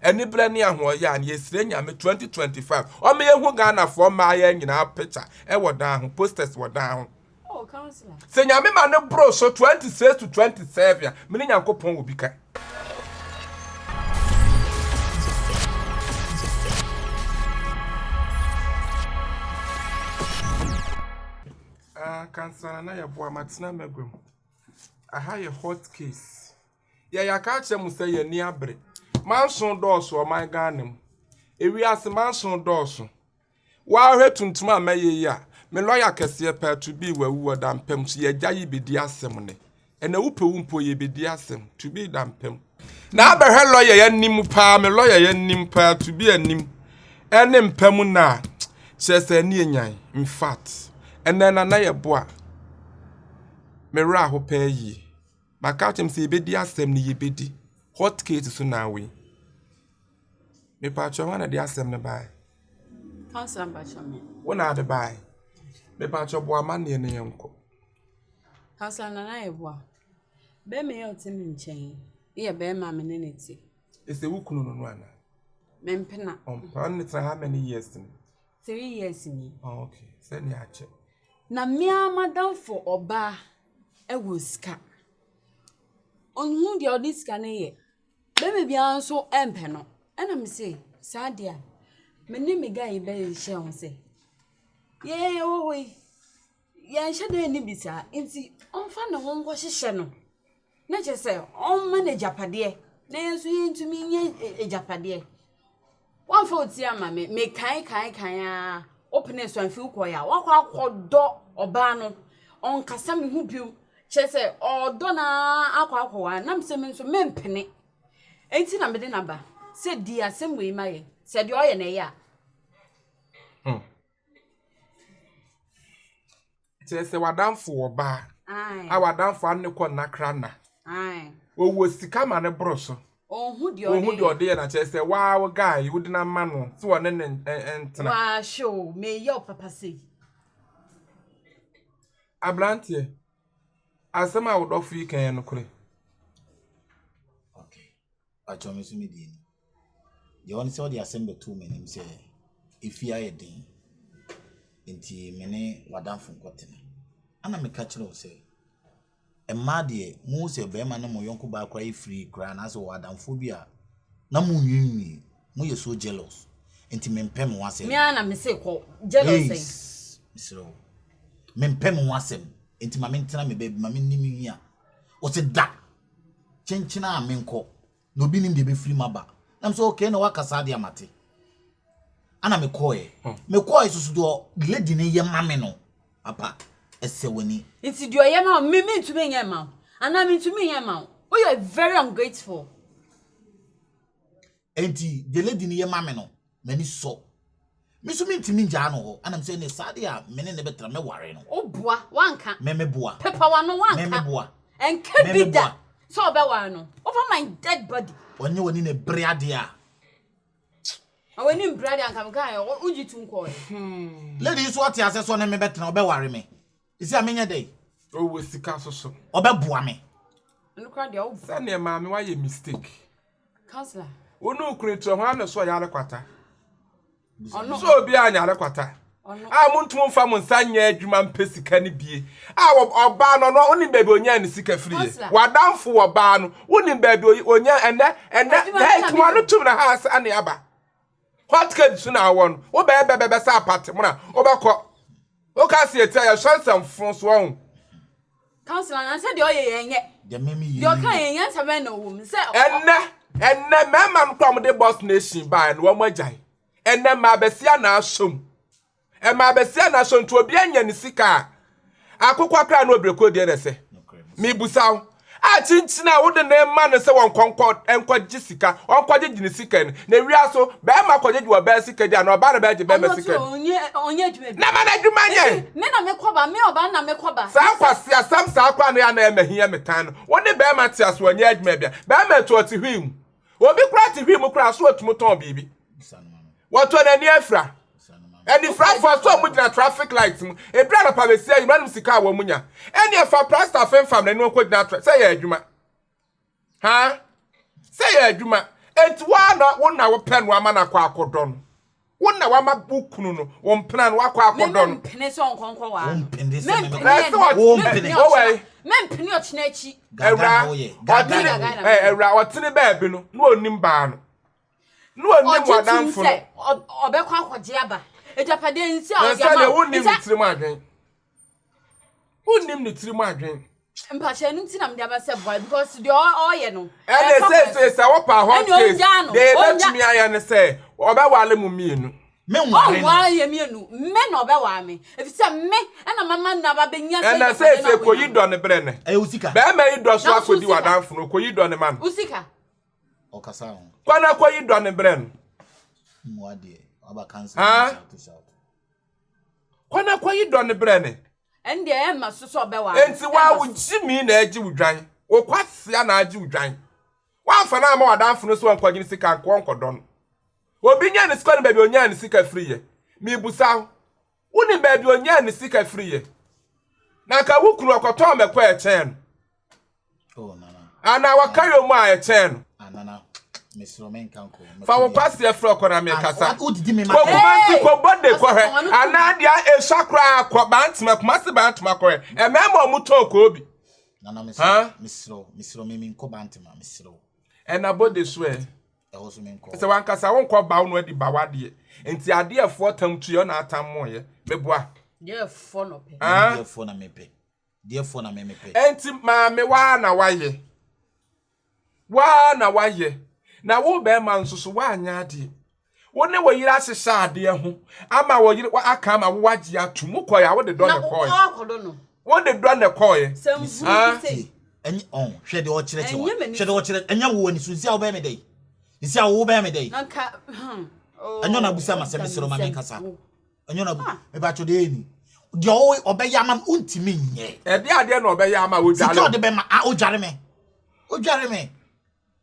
Aniberɛ ne ahoɔyaa no yɛsrɛ Nyame 2025 ɔma yɛhu Ghanafoɔ mmaayɛ nyinaa picture ɛwɔ dan ho, posters wɔ dan ho. Oh, councillor. Sɛ Nyame ma no boro so 26 to 27 a, me ne Nyankopɔn wɔ bi ka. Ah, Councillor Nana Yeboah, matena m'agua mu. Aha yɛ hot case. Yɛ yɛaka akyerɛ mo sɛ yɛn ani abere. Manso dɔɔso ɔman Ghana mu. Ewiase manso dɔɔso. Woahwɛ tuntum a mɛyɛ yi a, me lɔya kɛseɛ paa to be wawu wɔ da mpam so yɛagya yi bɛdi asɛm nɛ. Ɛnɛ wopɛ wo mpo yɛbɛdi asɛm to be da mpam. Na abɛhwɛ lɔya yi anim paa, me lɔya yi anim paa to be anim ɛne mpa mu na a, kyerɛ sɛ ani enyan. In fact, ɛnɛ Nana Yeboah, me werɛ aho paa yie. Maka akyerɛ m sɛ yɛbɛdi asɛm no yɛbɛdi. Hot case so na awei. Mepaakyɛw hwan na ɛde asɛm no bae? Councillor mpakyɛw me. Wo na ade bae. Mepaakyɛw bɔ amanneɛ na yɛnkɔ. Councillor Nana Yeboah, bɛrima yi a ɔte me nkyɛn yi yɛ bɛrima a me ne no te. Ɛsɛ wo kunu no no anaa? Mempena. Ɔmpa ɔne ne tena how many years ni? 3 years ni. Oh, okay. Sɛnea akyɛ. Na me ara m'adamfo ɔbaa wɔ sika. Ɔnhu deɛ ɔde sika no yɛ. Bɛrima biara nso mpɛ no. Ɛna me se saa deɛ a, me ne me guy yi bɛhyehyɛ ho sɛ, yɛn yɛwɔ hɔ yi, yɛnhyɛ da nni bi saa nti ɔmfa ne ho nkɔhyehyɛ no. Na kyerɛ sɛ ɔmma no agyapadeɛ na yɛn nso yɛntumi nyɛ agyapadeɛ. Woamfa wo ti amma me, mekae kae kae ara, wopene so amfi wokɔeɛ a, woakɔ akɔdɔ ɔbaa no, ɔnkasa me ho bio. Kyerɛ sɛ ɔdɔ no ara akɔ akɔware na mesɛ me nso mempene. Enti na mede no aba sɛ di asɛm wei ma yɛn, sɛ deɛ ɔyɛ no ɛyɛ a. Kyerɛ sɛ w'adamfo wɔ baa a w'adamfo ano ne kɔ nnakra nna. Ɔwɔ sika ma ne boro so. Ɔnhu deɛ Ɔnhu deɛ ɔde yɛ na kyerɛ sɛ waa wo guy wode no ama no sɛ ɔne ne ntena. Wahwɛ o, meyɛ wo papa sei. Aberanteɛ, asɛm a wo dɔfo yi ka yɛ nokorɛ? Okay. Pakyɛ me nso me deɛ ni. Deɛ ɔne sɛ ɔde asɛm bɛtoo m'anim sɛ efie ayɛ den nti me ne w'adamfo nkɔtena. Ɛna meka kyerɛ wo sɛ mmaa deɛ mohu sɛ barima ne mo yɔnko baa koraa yɛ free koraa anaasɛ ɔwɔ adamfoɔ bi a na monwiinwii moyɛ so jealous nti mempɛ me ho asɛm. Me ara na mese kɔ jealous sɛn. Mesrɛ wo mempɛ me ho asɛm nti ma mentena me baabi ma menni me hia. Ɔse da kyenkyena a menkɔ na obi nim deɛ ɛbɛfiri mu aba. Na mesɛ okay na waka saa deɛ a mate. Ana mekɔɔɛ. Mekɔɔɛ soso deɛ lady no yɛ ma me no papa ɛsɛ w'ani. Nti deɛ ɔyɛ ma wo me mentumi nyɛ ma wo anaa mentumi nyɛ ma wo. Woyɛ very ungrateful. Enti deɛ lady no yɛ ma me no m'ani sɔ. Me nso mentumi ngyaa no hɔ. Ɛna mesɛ ne saa deɛ a me ne ne bɛtena mɛware no. Woboa wanka. Me meboa. Pepa w'ano wanka. Me meboa. Ɛnka bi da sɛ ɔbɛware no over my dead body. Ɔnyɛ w'ani na ɛbere adeɛ a. Na w'ani mbere adeɛ anka meka yɛ wogye tu nkɔɔɛ. Lady yi nso ɔte aseɛ sɛ ɔne me bɛtena ɔbɛware me. Ɛsi a menyɛ dɛn? Ɔwɔ sika soso. Ɔbɛboa me. Ɛno koraa deɛ woboa. Sɛdeɛ maame wayɛ mistake. Counselor. Wo ne wo kunu tra hwan na so ɔyare kwata? Ɔno. So obi a nyare kwata? Ɔno. A montum mfa mo nsa nyɛ adwuma mpɛ sika no bie. A ɔbaa no ɔno wonim baabi onyaa ne sika firi yɛ. Counselor. W'adamfo wɔ baa no wonim baabi onyaa ɛnɛ ɛnɛ Adwuma bɛn na ɛɛ tuma no meyɛ? tum na ha asa ne aba. Hot cake so na awɔ no. Wo bɛɛ bɛbɛ bɛsɛ apate mo na wobɛkɔ. Woka se etia yɛ hyɛ nsɛmfo so ɔho. Counselor na sɛ deɛ ɔyɛ yɛn nyɛ. Deɛ mɛmi yɛ Deɛ ɔka yɛn nyansa bɛn na ɔwɔ mu sɛ. Ɛnɛ ɛnɛ mmarima no kora wɔde boss nation baeɛ no wɔn agyae. Ɛnɛ mmaa bɛsia na asom. Mmaa bɛsia na asom nti obi anya ne sika a akokɔ kora no obireko deɛ na ɛsɛ. Mebusa wo a kyinkyin a wode ne ma no sɛ wɔnkɔ nkɔ nkɔgye sika ɔnkɔgyegye ne sika no na wia so bɛrima kɔgyegye ɔbaa sika di anaa ɔbaa na bɛgye bɛrima sika di. Ɔnyɛ ɔnyɛ adwuma bi. Na ma no adwuma nyɛ. Me na mekɔ ba me ɔbaa na mekɔ ba. Saa nkwaseasɛm saa koraa na ɛyɛ a na ɛma hia me tan no. Wo ne bɛrima te ase ɔnyɛ adwuma bia. Bɛrima ɛto ɔte hwii mu. Obi koraa te hwii mu koraa so ɔtumi tɔn biribi. Wɔtɔ n'ani afira. Anifirafoɔ so ɔmo gyina traffic light mu. Ebere anɔpa bɛsi ayima nom sika a wɔn nya. Ɛne ɛfa plaster femfam n'ani wɔn kɔ gyina tra sɛ yɛ adwuma. Ha? Sɛ yɛ adwuma. Enti waa na wo na wopɛ no ama no akɔ akɔdɔ no. Wo na wama wo kunu no, wo mpena no wakɔ akɔdɔ no. Mempene sɛ ɔnkɔnkɔ waa no. Wompene sɛ Mempene Na ɛsɛ ɛnnɛ, ɔt- Wompene. mempene Wowɔ ɔkyena. yi. Mempene ɔkyena akyi. Gaga Awura, na woyɛ. Gaga ɔtene, na Gaga woyɛ. na ɛ, awura, ɔtene baabi no, na onim baa no. Na onim Ɔgye tom w'adamfo no. sɛ ɔbɛkɔ akɔgye aba. Agyapadeɛ nsi a Na ɔde ama sɛdeɛ wo. wonnim ne Nsa- tirim adwen. Wonnim ne tirim adwen. Mpakyɛ no nti na mede aba sɛ boy because deɛ ɔyɛ no. Ɛne ɛfa kwan seesei so. sɛ wopa hot Ɛne case, ɔngyaa no, deɛ ɔngya- yɛbɛtumi ayɛ ne sɛ ɔbɛwale mo mmienu. Menware no. Ɔnware yɛ mmienu. Me na ɔbɛware me. Efisɛ me ɛna mama no aba bɛnya sɛ Ɛna agyapadeɛ seesei no a kɔyi wɔnya no. dɔ ne berɛ ne. Ɛyɛ wo sika. Bɛrima yi dɔ so Na wo akɔdi sika. w'adamfo no, kɔyi dɔ ne ma no. Wo sika. Ɔkasa ho. Kɔ na kɔyi dɔ ne berɛ no. Mmoa deɛ. Waba cancel. Ah? Shout, shout. Kɔ na kɔyi dɔ ne berɛ ne. Ɛn deɛ ɛmma so sɛ ɔbɛware me. Enti wa wo gyimi na agye wo dwan. Wo kwasia na agye wo dwan. Wamfa no ama w'adamfo no so ɔnkɔgye ne sika nkɔ nkɔdɔ no. Obi nya ne sika no baabi onyaa ne sika firi yɛ. Mibusa wo. Wonim baabi onyaa ne sika firi yɛ. Na nka wo kunu ɔkɔtɔn mɛkɔ ɛkyɛn no. Oh, nana. Anaa wɔka yɛ mu a ɛkyɛn no. Ah, nana. Mesrɛ menka nkɔ. Fa wo kwasia firi ɔkɔ na mekasa. Wodidi me ma. Kɔ Kumasi Hey! kɔ bɔde kɔhwɛ. Asɛ wɔn Anaa deɛ esua koraa kɔ Bantama Kumasi Bantama kɔhwɛ. Ɛmɛɛma ɔmo tɔn koobi. Nana Huh? mesrɛ. Mesrɛ. Mesrɛ me menkɔ Bantama. Mesrɛ. Ɛna bɔde so ɛ. Ɛhɔ so menkɔ. Sɛ wankasa wonkɔ bawo no adi bawo adeɛ. Nti adeɛfoɔ tam tu yɛ ɔna atam mɔyɛ. Meboa. Deɛ ɛfɔ no pɛ. Ah? Deɛ fo na mepɛ. Deɛ fo na me mepɛ. Enti maame waa na wayɛ. Waa na wayɛ. Na wo bɛrima nso so woanyɛ adeɛ. Wo ne wo yere ahyehyɛ adeɛ ho ama wo yere aka ama wo wagye atum. Wokɔɛ a wode dɔ Na ne kɔɛ. ɔakɔdɔ no. Wode dɔ ne kɔɛ. Sɛ mfunu Ah. bi sei. Ɛnyɛ ɔn hwɛ deɛ ɔkyerɛkyerɛ wa. Ɛnyɛ m'ani Hwɛ deɛ ɔkyerɛ ɛnyɛ wo ani so nsi a wobɛyɛ me dɛ. Nsi a wo bɛyɛ me dɛ. Na nka hmm. Oh, Ɛnyɛ ɔna abusa ma sɛ ɔda mesrɛ me ma nsam. menkasa. Wo. Ɛnyɛ ɔna mebatwo deɛ ɛni. Deɛ ɔwɔ ɔbɛyɛ ama me wontumi nyɛ. Ɛde adeɛ na ɔbɛyɛ ama wo Sika dwale. ɔde bɛma a odware me. Odware me.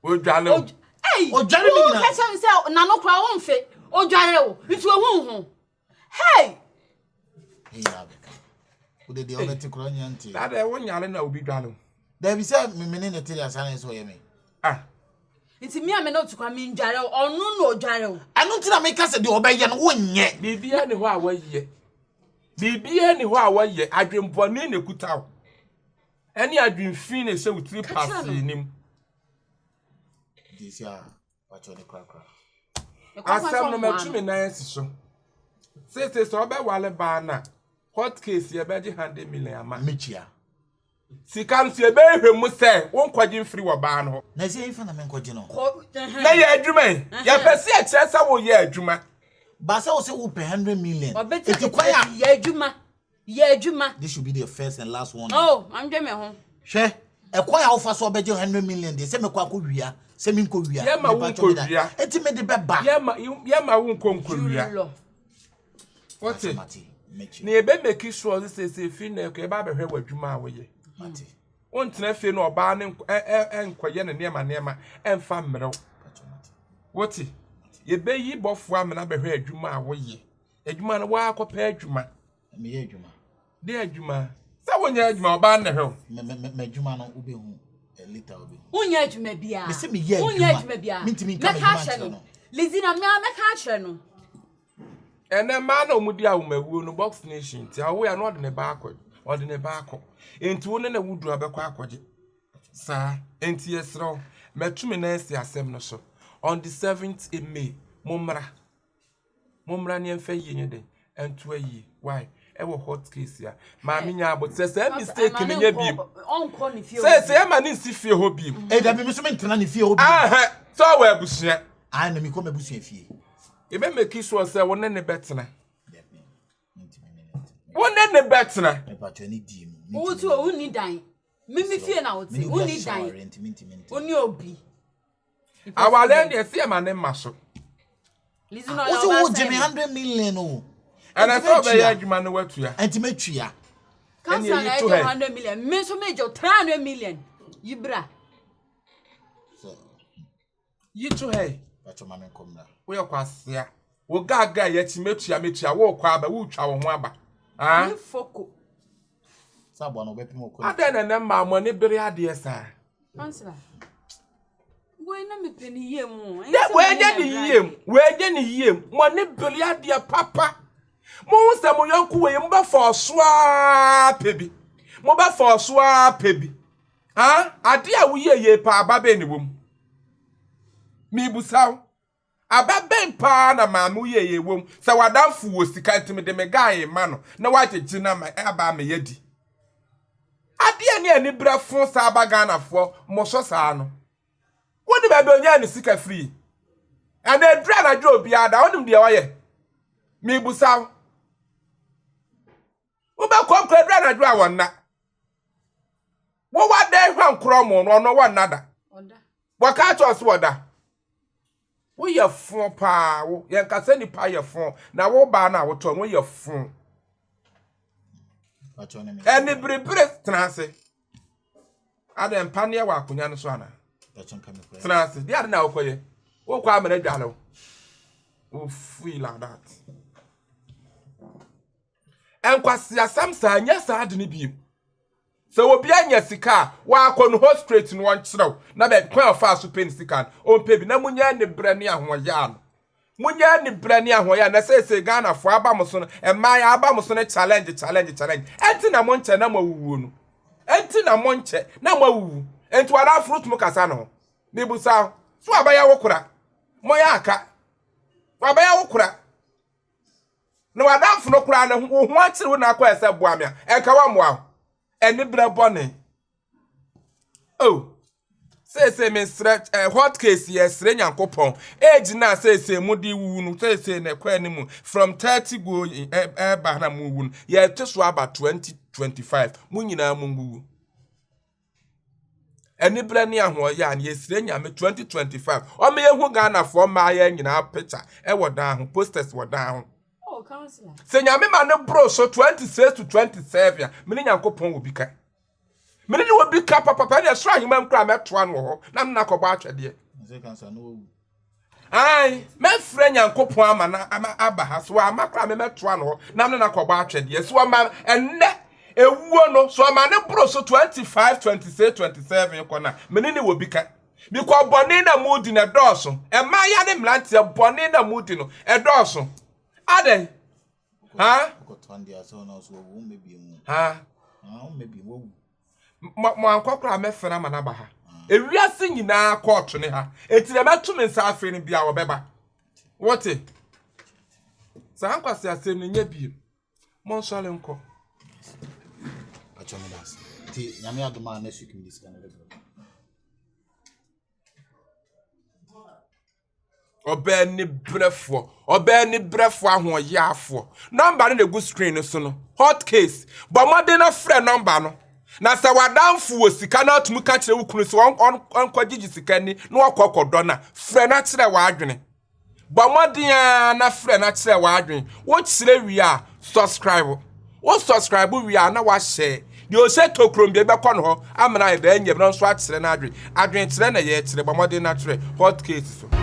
Wo dwale. wo. Ei! Odware me Wo nyinaa. ka kyerɛ me sɛ n'ano koraa womfe. Odware wo. Nti ohu ho. Hey! Ɛyɛ abɛka. Wode deɛ ɔbɛte koraa nya nte. Na deɛ wo nyale na obi dwale wo. Dabi sɛ me ne ne te deɛ asa ne sɛ ɔyɛ me. Ah. Nti me a me ne wo te koraa mendware wo. Ɔno na odware wo. Ɛno nti na meka sɛ deɛ ɔbɛyɛ no wonyɛ. Biribiara ni hɔ a wɔyɛ. Biribiara ni hɔ a wɔyɛ. Adwembɔne na ekuta wo. Ɛne adwemfi na ɛhyɛ wo tiri Ka kyerɛ no. pasee nim. Nti si a wakyɛ ne korakora. Asɛm no mɛtu me nan asi so. Seesei sɛ ɔbɛwale baa no a, hot case yɛbɛgye 100 million ama. Metua. Sika nso yɛbɛhwɛ mu sɛ wonkɔgye mfiri wɔ baa no hɔ. Na ɛsɛ yɛmfa na menkɔgye no. Kɔ Na yɛ adwuma yi, yɛpɛ sɛ yɛkyerɛ sɛ woyɛ adwuma. Ba sɛ wo sɛ wopɛ 100 million. Ɔbɛte Eti kwan a yɛ adwuma. Yɛ adwuma. this should be the first and last one. Oh, mandwe me ho. Hwɛ ɛkwan a wofa so ɔbɛgye 100 million deɛ sɛ mekɔ akɔ wia sɛ menkɔ wia. Yɛma wo Mepa nkɔ kyɛw me da. wia. Eti mede bɛba. Yɛma wo nkɔ nkɔwia. Julɔ. Wote? Mate, mɛkyi. Na yɛbɛmaki sure sɛ seesei firi na ɛkɔ yɛba abɛhwɛ w'adwuma a woyɛ. Mate. Wontena fie na ɔbaa ne ɛnkɔyɛ ne nneɛma nneɛma ɛmfa mmerɛw. Pakyɛw mate. Wote? Yɛbɛyi bɔfoɔ amena bɛhwɛ adwuma a woyɛ. Adwuma no woakɔpɛ adwuma. Meyɛ adwuma. De adwuma. Sɛ wonyɛ adwuma ɔbaa no na hwɛ wo. M'adwuma no wobɛhu later wobɛhu. Wonyɛ adwuma biara. Mese meyɛ Wonyɛ adwuma. adwuma biara. Mentumi nka Mɛka m'adwuma akyerɛ nkyerɛ no. no. Lizzy na mea mɛka akyerɛ no. Ɛnɛ mmaa na ɔmo di awomawuo no box nation nti awo ya no ɔde ne ba akɔ. Ɔde ne ba akɔ. Enti wo ne na wudu abɛkɔ akɔgye. Saa. Enti yɛsrɛ wo. Mɛtu me nan asi asɛm no so. On the 7th May, mommra. Mommra ne yɛmfa yie nyɛ den. Ɛnto ayie. Why? Ɛwɔ hot case a. Maame nya abotire sɛ mistake no nyɛ biem. Ɔnkɔ ne fie. Sɛ sɛ ɛma ne nsi fie hɔ biem. Eh dabi me so mentena ne fie hɔ bi. Aha, sɛ ɔwɔ abusua. Ah na mekɔ m'abusua fie. Ebe make sure sɛ wo ne ne bɛtena. Dabi. Mentumi ne ne ntena. Wo ne ne bɛtena. Mepakyɛw ne di mu. Wo tu o wonni dan. Mimi fie na wote. Mene obi Wonni ahyehyɛ dan. awareɛ nti mentumi ntena. Wonni obi. Awale deɛ sɛ ɛma ne ma so. Lizzy na Wo ɔyɛ sɛ ɔbaa wogye me sɛn. 100 million o. Ɛnɛ Enti sɛ ɔbɛyɛ mɛtua. adwuma no watua. Enti mɛtua. Kansa Ɛne na eyi to ɛgye ha yi. 100 million. Me nso megye 300 million. Yibra. Sɛ Yi to ha yi. pakyɛw ma menkɔ mmra. Woyɛ kwasea. Wo gaagaa yɛ akyi mɛtua mɛtua. Wokɔ aba wotwa wo ho aba. Ah? Ne foko. Sɛ aboa no wobɛpem wɔ kɔ. Adɛn na ɛnɛ mmaa mo ani bere adeɛ saa? Kansila. Wei na mepɛ ne yie mu. Dɛ wɔanyɛ ne yie mu, wɔanyɛ ne yie mu. Mo ani bere adeɛ papa. Mohu sɛ mo yɔnko wei mobɛfa ɔso ara pɛ bi. Mobɛfa ɔso ara pɛ bi. Ah, adeɛ a woyɛ yie paa aba bɛn ne wɔ mu? Mebusa wo. Aba bɛn paa na maame woyɛ yie wɔ mu? Sɛ w'adamfo wɔ sika nti mede me guy ma no na wagyegye no ama aba ama yɛadi. Adeɛ ne aniberɛ fo saa ba Ghanafoɔ mo so saa no. Wonim baabi onyaa ne sika firi? Ɛna aduru anadwo obiara da, wonim deɛ ɔyɛ? Mebusa wo. Wobɛkɔ nkɔ aduru anadwo a wɔnna. Wowɔ adɛn hwɛ nkorɔ mo no, ɔno wɔnna da. Wɔka kyerɛ ɔso wɔda. Woyɛ fo paa wo. Yɛnkasa nipa yɛ fo. Na wo baa no a wotɔ no woyɛ fo. Ɛne berebere tena ase. Adɛn mpaneɛ wɔ akonnwa no so ana? Tena ase. Deɛ ade na wokɔyɛ. Wokɔ amena dwale wo. Wo free like that. Nkwaseasɛm saa nyɛ saa ade no bio. Sɛ obi anya sika a, wakɔ no hɔ straight no ɔnkyerɛw na baabi kwan a ɔfaa so pɛ ne sika no, ɔmpɛ bi na munya anibrɛ ne ahoɔyaa no. Munya anibrɛ ne ahoɔyaa na seesei Ghanafoɔ aba mo so no, mmaa aba mo so no challenge challenge challenge. Ɛnti na monkyɛ na moawuwuo no. Ɛnti na monkyɛ na moawuwu. Ɛnti wada fruit mu kasa no ho. Mebusa wo, so wabɛyɛ wo kora? Moyɛ aka. Wabɛyɛ wo kora. Na w'adamfo no koraa no, wo ho akyere wo na akɔyɛ sɛ boa me a, ɛnka wammoa wo. Aniberɛ bɔne. Oh, seesei mesrɛ eh, hot case yɛsrɛ Nyankopɔn. Age no a seesei mode wuwu no, seesei na ɛkɔ anim from 30 going ɛba na mowu no, yɛte so aba 2025. Mo nyinaa mo nwuwu. Aniberɛ ne ahoɔyɛ a yɛsrɛ Nyame 2025 ɔma yɛhu Ghanafoɔ mmaayɛ nyinaa picture ɛwɔ dan ho posters wɔ dan ho. Oh, sɛ Nyame ma no boro so 26 to 27 a mene Nyankopɔn wɔ bi ka. Mene ne wɔ bi ka papapa ne ɛsoro ahema mu koraa mɛtoa no wɔ hɔ na mene akɔbɔ atwɛdeɛ. Ae, mɛfrɛ Nyankopɔn ama no ama aba ha. So wamma koraa me mɛtoa no hɔ na me ne no akɔbɔ atwɛdeɛ. So ɔma ɛnnɛ ewuo no, so ɔma ne boro so 25, 26, 27 kɔ no a, me ne ne wɔ bi ka. Because bɔne na mudi no ɛdɔɔso. Mmaayea ne mmeranteɛ bɔne na mudi no ɛdɔɔso. Adɛn? Ha? Ha? Mo ankɔ koraa mɛfrɛ no ama no aba ha. Ewiase nyinaa kɔɔto ne ha. Enti deɛ mɛto me nsa afrɛ no biara wɔbɛba. Wote? Saa nkwasi asɛm no nyɛ biem. Monsɔre nkɔ. Atwa me das. Nti nyame adom a next week mede sika no bɛbrɛ. Ɔbaa nibrɛfoɔ, ɔbaa nibrɛfoɔ ahoɔyaafoɔ. Nɔmba no na egu screen no so no. Hot case. Bɔ mmɔden na frɛ nɔmba no. Na sɛ w'adamfo wɔ sika na atumi ka kyerɛ wo kunu sɛ ɔnkɔgyegye sika ni na wakɔ kɔdɔ no a, frɛ na kyerɛ w'adwene. Bɔ mmɔden ara na frɛ na kyerɛ w'adwene. Wokyerɛ wie a, subscribe. Wo subscribe wie a na wahyɛ. Deɛ ɔhyɛ tokrom deɛ bɛkɔ no hɔ amena ayɛ dɛ anyam na nso akyerɛ n'adwene. Adwenkyerɛ na yɛkyerɛ. Bɔ mmɔden na kyerɛ hot case so.